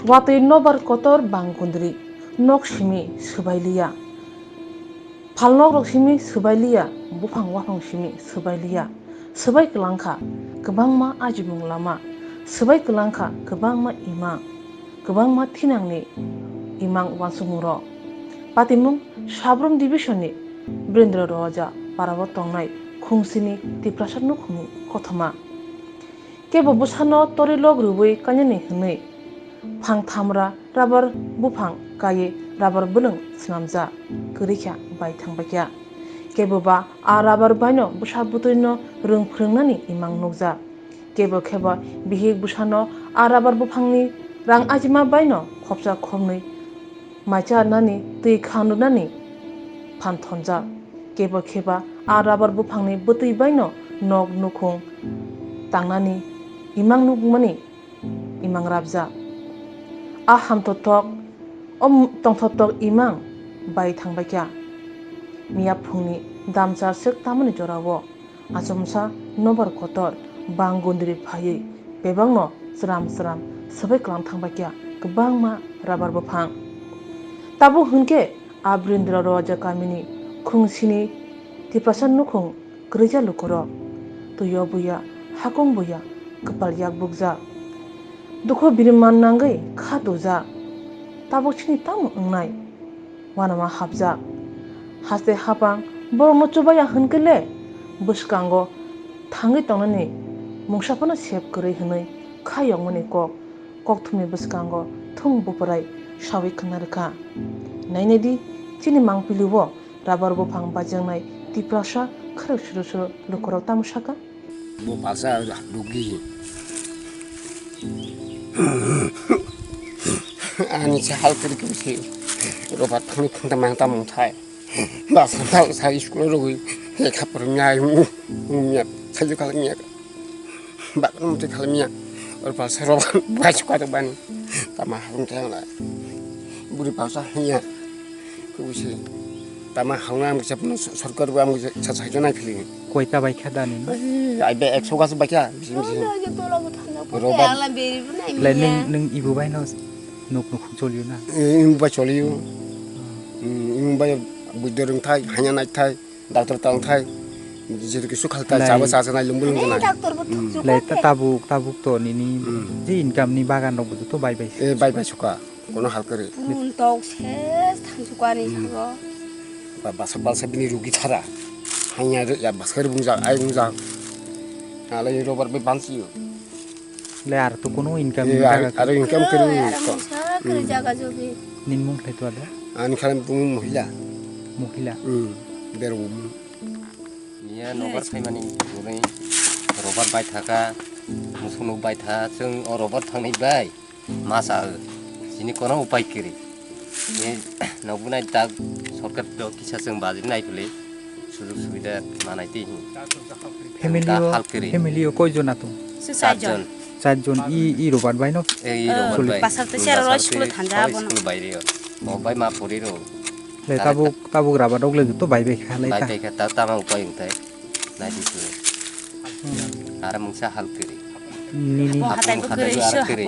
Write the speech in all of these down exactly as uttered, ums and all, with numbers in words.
Watwi nobar kotor bang gundri, nok simi swbai liya. Phalnokrok simi swbai liya, buphang waphang simi swbai liya. Swbai kwlangkha kwbangma ajimung lama, swbai kwlangkha kwbangma imang, kwbangma thinangni imang uansukmungrok. Patimung Sabrum Division ni Brendra Roja parao tongnai Khungsini Tiprasa nukhungni kothoma. Kebo bwsano torilok rwui kainani hwnwi phang thamra rubber buphang kaiwi rubber bwlwng swnamjak, kwrwi kha bai thangbaikha. Kebo ba a rubber baino bwsa bwtwino rwng phrwngnani imang nukjak. Kebo khe ba bihik bwsano a rubber buphangni rang ajima baino khopsa khopnwi mai charnani twi khanrwnani phan thonjak. Kebo khe ba a rubber buphangni bwtwi baino nok nukhung tangnani imang nukmani imang rabjak. A hamthothok, o m-, tongthoktok imang bai thangbaikha. Miya phungni damchar swk tamani jorao achomsa nobar kotor bang gundri phaiwi bebakno chwram chwram swbai kwlang thangbaikha kwbangma rubber buphang. Tabuk hwnkhe a Brendra Roja kamini Khungsini Tiprasa nukhung kwrwija lukurok. Twiyo buya, hakung buya, kwpal yak bukjak. Dukhu biriman nangwi kha dujak. Tabuk chini tamo wngnai? Uanama hapjak. Haste hapang borokno chubaya hwnkhe le bwskango thangwi tongnani mungsa phano sep kwrwi hwnwi kha yokmani kok. Kokthumni bwskango thung buprai sawi khna rwkha. Nainai di, chini mangpilio rubber buphang bajaknai Tiprasa kharwi suru suru lukurok tamo sakha? Bo basa dugi. Ani se hal kiri kiri se. Roba thani thanta mangta mungthai. Basa tau sa school rogwi lekha porongya, um, um, ya, sayu kala ya. Bak muti kala ya. Or basa roba bai suka to bani. Tama hum te la. Buri basa ya. Kusi. Tama hauna am kisa puno sorkar ba am kisa sa sa jona phili. Koita bai kha dani? Ai, ai be ekso gas bai kha, bisi bisi. Roba. Planning nung ibu bai no. Nuk nuk choliyo na? Eh, imung bai choliyo. Hmm. Hmm, imung bai buidor wng thai, hanya nai thai, doctor tang thai, jiri kisu khal thai, lai, chaba cha cha nai, lumbu lumbu nai. Doctor bo thuk lai, ta-, tabuk, tabuk to nini, hmm, je income ni bagan rok bo joto bai bai. Eh, bai bai suka, kono hal kari. Purun tok ses thang suka ni, hmm, sago. Ba-, basa, basa bini rugi thara. Hanya re, ya basa re bungjak, ai bungjak. Alai robar bai bansiyo. Le ar to kono income ni jaga, ar income kiri. Ar mungsa kiri jaga jobi. Nin mung khlai to ada? Ani khalam bumung mohila. Mohila. Hmm. Ber bumung. Iya nobar phaimani bumung. Robar bai thaka, musung nuk bai tha, chwng o robar thangnai bai. Masa, sini kono upai kiri. Ni nokbunai dak sorkar to kisa chwng bajri nai phili. Sujug subida manai twi hin. Family o, hal kiri. Family o koi jon atung? Char jon. Char jon. I, i robar bai no? Eh, i robar bai. Pasar te sero roi school thanja bono. School bai rio. O bai ma pori ro. Le tabuk, tabuk rabar dok le to bai bai kha lai ta. Bai bai kha ta, tama upai ungtai. Nai di tu. Ara mungsa hal kiri. Nini. Hapung hatai bo kiri.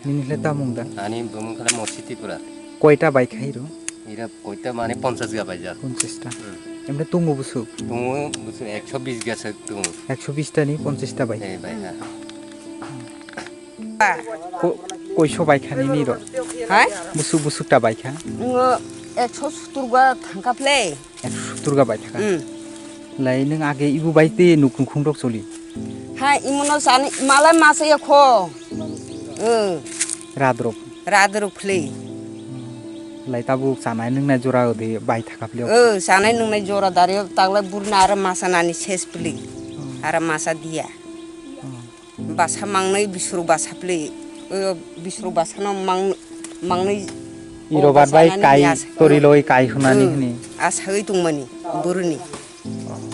Nini le tamung da? Ani bumung khala Mosi Tripura. Koita bai khai ro? Ira koita mane ponchash ga bai ja. Ponchash ta. Hmm. Emne tungo busuk? Tungo busuk ekso bish ga se tungo. Ekso bish ta ni ponchash ta bai. Eh, bai ha. Ko-, koiso bai kha nini ro? Hai? Busuk busuk ta bai kha? Ngo ekso sottor ga thangka phle. Ekso sottor ga bai thaka. Hmm. Lai nung age ibu bai te nuk nukhung rok choli. Ha, imono sani malai masa ya kho. Eh. Rat rok. Rat rok phle. Lai tabuk chanai nungnai jora ode bai thaka phle. Eh, chanai nungnai jora dari taglai burna ara masa nani ses phle. Hmm. Ara masa dia. Hmm. Basa mangnwi bisru basa pli, o bisru basano mang-, mangnwi. I robar bai kai, tori loi kai hunani hini. Asagwi tongmani buruni.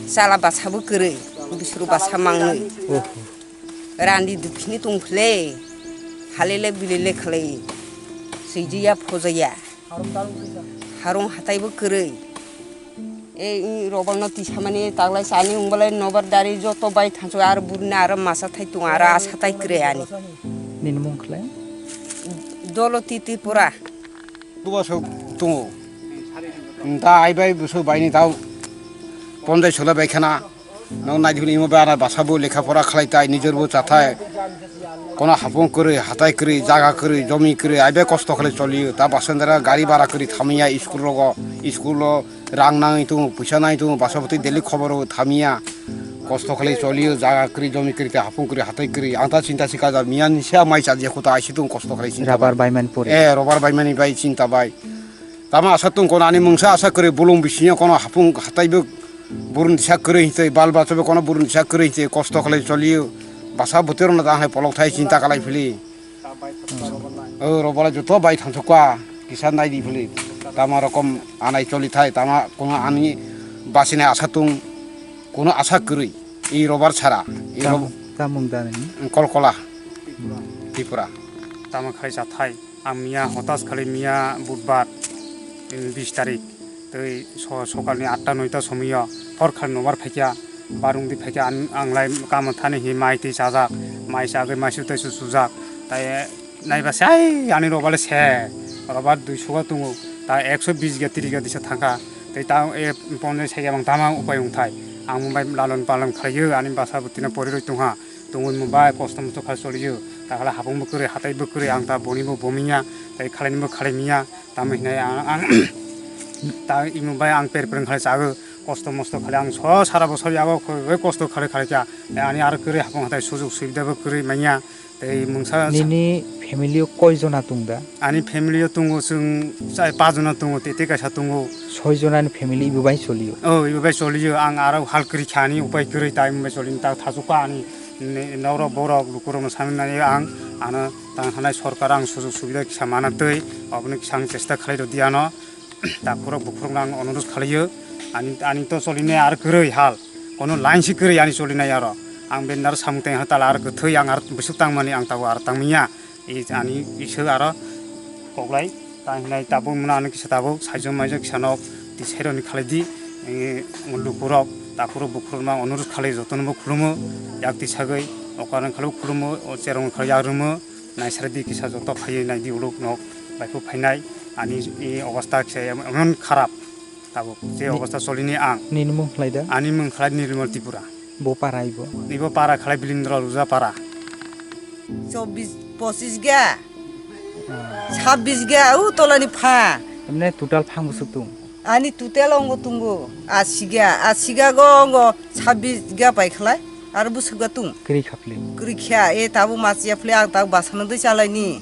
Chala basa bo kwrwi, bisru basa mangnwi. Oho. Randi duphini tongphle, halele bilele khlai, swijia phojaya. Harung hatai bo kwrwi. E, i robar no tisamani taglai sani wngbalai nobar dari joto bai thansu aro burni aro masa thai tongo aro asa thai kwrwi ani. Nini mung khlai? Doloti Tripura. Bubo sok tongo. Da ai bai buso baini tao ponjai sola bai khana. Nong nai dibini imo bai ana basa bo lekha pora khlai tai, nijor bo cha thai. Kono hapung kwrwi, hatai kwrwi, jaga kwrwi, jomi kwrwi, ai bai kosto khlai choliyo. Ta basendra gari bara kwrwi thamiya school rogo, school o rang nangwi tongo, puisa nangwi tongo, basa bwtwi daily khobor o thamiya. Kosto khlai choliyo, jaga kwrwi, jomi kwrwi, tei hapung kwrwi, hatai kwrwi. Ang ta chinta se kaja, miya ni se mai chajiya kho ta, aisi tongo kosto khlai chinta Rabar bai. Baimani pore. Eh, robar baimani bai chinta bai. Tama asa tongo kono ani mungsa asa kwrwi, bolong bisingo kono hapung hatai bo burun disa kwrwi hintwi, bal bacha bo kono burun disa kwrwi hintwi, kosto khlai choliyo. Basa bwtwi rokno ta hai polok thai chinta khlai phili. O, robola joto bai thangsukha, kisa nai di phili. Tama rokom anai choli thai, tama kono ani basinai asa tong, kono asa kwrwi. I robar sara, i Tam-, rob-, tamung da nini? Kolkola, Hmm. Tripura. Tama khai sa thai, ang miya hotas khali miya budbar, eh, bis tarik. Tei so-, sokalni atta noita somoio hor khali nobar phaikha, barungdi phaikha, ang, ang lai kamo thani hi mai twi chajak, mai chagwi maisu taisu sujak, tai naiba se ai ani robale se, robar dui suga tongo, ta ekso bis ga tris ga disa thangkha, tei ta e ponjai sai abang tama upai wngthai, ang mumbai lalon palon khlaio, ani basa bwtwino porirwi tongha. Tongwi mung bai kosto mosto kha choliyo. Takhala hapung bo kwrwi, hatai bo kwrwi, ang ta boni bo bomiya, tai khalaini bo khalai miya. Tamo hinai ang, ang ta imung bai ang per per khalai chago. Kosto mosto khalai ang so sara bosor yago khoi kosto khalai khalai kya. Tai ani aro kwrwi hapung hatai sujug subida bo kwrwi manya. Tai mungsa Nini family o koi jona tong da? Ani family o tongo chwng chai pa jona tongo, tete kaisa tongo. Soi jona ni family ibo bai choliyo? Oh, ibo bai choliyo. Ang aro hal kwrwi kha ani upai kwrwi tai mung bai choli ta thasuk pa ani. Ne-, norok borok lukurokno sanwi nai ang, ano tang hanai sorkar ang sujug subida kisa mana twi, oboni kisa ang chesta khlai rwdi ano. Takhurok bukhurokno ang onurodh khlaio, ani, ani to cholinai aro kwrwi hal, kono line si kwrwi ani cholinai aro. Ang bendaro samung tang tala aro kwthwi ang aro bwswk tangmani ang tabuk aro tangmanya. I ani iswk aro koklai ta hinai tabuk mano ano kisa tabuk saijo maijo kisa nok twi sairokni khalai di, eh, lukurok takhurok bukhurokno onurodh khalai jotono bo khulumo yak twi sagwi okar wngkhai khulumo o cherwng wngkhai yak rwmo naisardi kisa joto phaiwi naidi uluk nok baiphu phainai ani, eh, obostha kisa emon kharap. Tabuk je Ni-, obostha cholini ang. Nini mung khlai da? Ani mung khlai Nirmal Tripura. Bo para ibo? Ibo para khlai Bilindra Ruja para. Chobbish, pochis ga. Ah. Chhabbish ga, u tolani pha. Emne total phang bwswk tung? Ani total ongo tungo. Asi ga, asi ga go ongo chhabbish ga pai khlai. Ar bwswk ga tung? Kwrwi kha phli. Kwrwi kha, e tabuk machia phli ang tabuk bwsano dwi chalaini.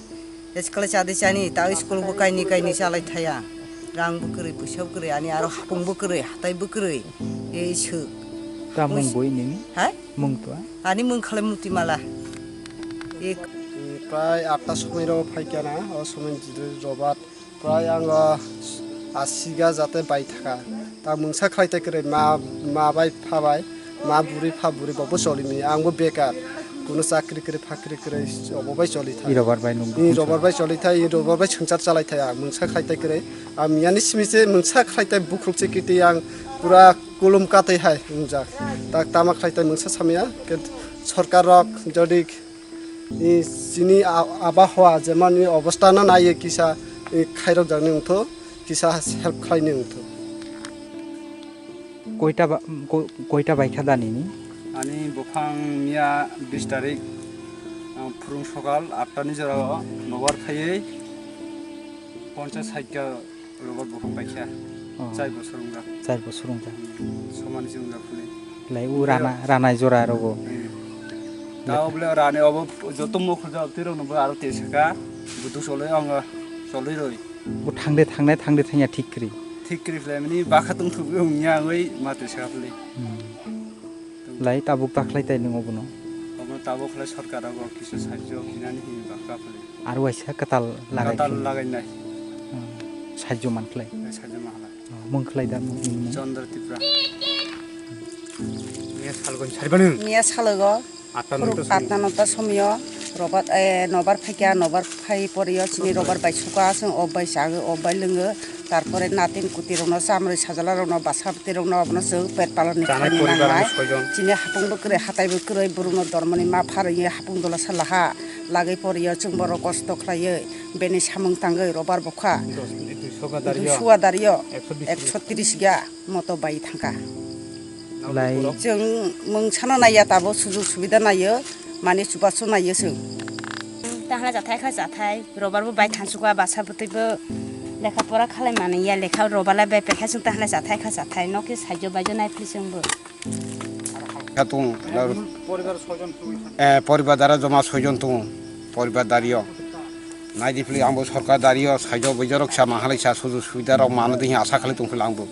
Eskala chadi chani, ta school bo kaini kaini chalai thaya. Rang bo kwrwi, puisa bo kwrwi, ani aro hapung bo kwrwi, hatai bo kwrwi. Ei swk. Ta mung Muis- boi nini? Hai? Mung to? Ani mung khalai Mutimala. Ek. Prai atta somoi ro phai kana, o somoi jidre robat. Prai ang o asiga jate bai thaka. Ta mungsa khlai tai kwrwi ma, ma bai pha bai. Ma buri pha buri bo bo choli manya, ang bo bekar. Kuno chakri kwrwi phakri kwrwi obo bai choli thang. I robar bai nung I robar bai choli thai, i robar bai swngchar chalai thai ang mungsa khlai tai kwrwi. Ang miyani simi se mungsa khlai tai bukruk se kiti ang pura kulum katai hai wngjak. Tak tama khlai tai mungsa samya ke sorkar rok jodi i chini a-, abahwa jemon i obostha no naiye kisa i khairok jakni wngtho, kisa help khlaini wngtho. Koita ba-, ko-, koita bai kha da nini? Ani buphang miya bis tarik, ah, phwrwng sokal atta ni jora o nobar phaiwi ponchas sait ka robar buphang bai kha. Oh. Chai bosor wngkha. Chai bosor wngkha. Hmm. Somani se wngkha phuli. Lai u rana, ranai jora rogo. Hmm. Ta oble rani obo joto mokol jok twi rok no bo aro te saka. Budu soloi ang soloi roi. Bo thangde thangnai, thangde thangya thik kwrwi. Thik kwrwi khlai mani bakha tong thubwi wngya wngwi ma twi saka phuli. Hmm. Lai tabuk ta khlai tai nung obono. Obono tabuk khlai sorkar rogo kisa sahajyo hinani hini bakha phuli. Aro waisa kwtal lagai Kwtal phuli. Lagai nai. Hmm. Sahajyo man khlai. Sahajyo man khlai. Oh, mung khlai da mung, mung. Chandra Tripura. Miya salgon sarbanu. Miya salogo. Atta nota somoyo. Atta nota somoyo. Robar, eh, nobar phaikha, nobar phai pore o chini robar bai suka, chwng o bai chagwi, o bai lwngwi. Tarpore natin kuti rokno, chamrwi sajla rokno, basa bwtwi rokno, abono chwng pet paloni khaini nangnai. Chini hapung bo kwrwi, hatai bo kwrwi, borokno dormoni ma pharwi hapung dola salaha lagwi pore o chwng borok kosto khlaiwi, bini samung tangwi robar bokha. Duiswa dario ekso tris ga moto bai thangkha. Lai. Chwng mungsano naiya, tabo sujug subida naiyo, mani chubachu naiyo chwng. Tahala jathai kha jathai, robar bo bai thansuka, basa bwtwi bo lekha pora khalai mani ya, lekha robar lai bai paikha chwng, tahala jathai kha jathai, nokhe saijo baijo nai phli chwng bo. Kha tung, eh, poribar dara joma soijon tung, poribar dario. Nai di phli, ang bo sorkar dario, saijo baijo rok sa ma halai sa sujug subida rok mano di asa khlai tong phli ang bo.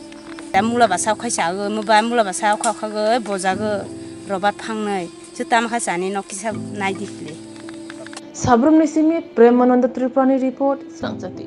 Da mula basa khai sa go, mo ba mula basa kha kha go, boja go, robar phangnai. Chu tamo kha sani nok kisa nai di phli. Sabrumni simi Premananda Tripurani report, Srangchati.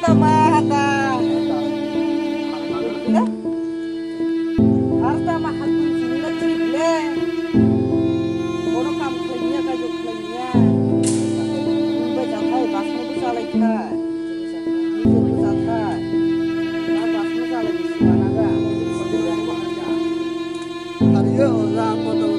Tama hata. Harta ma hatun sila chile. Kono kam khaiya ka juk khaiya. Bai jathai basno bu salai khai. Juk bu jathai. Ma basno salai bismana ga. Tariyo oja koto.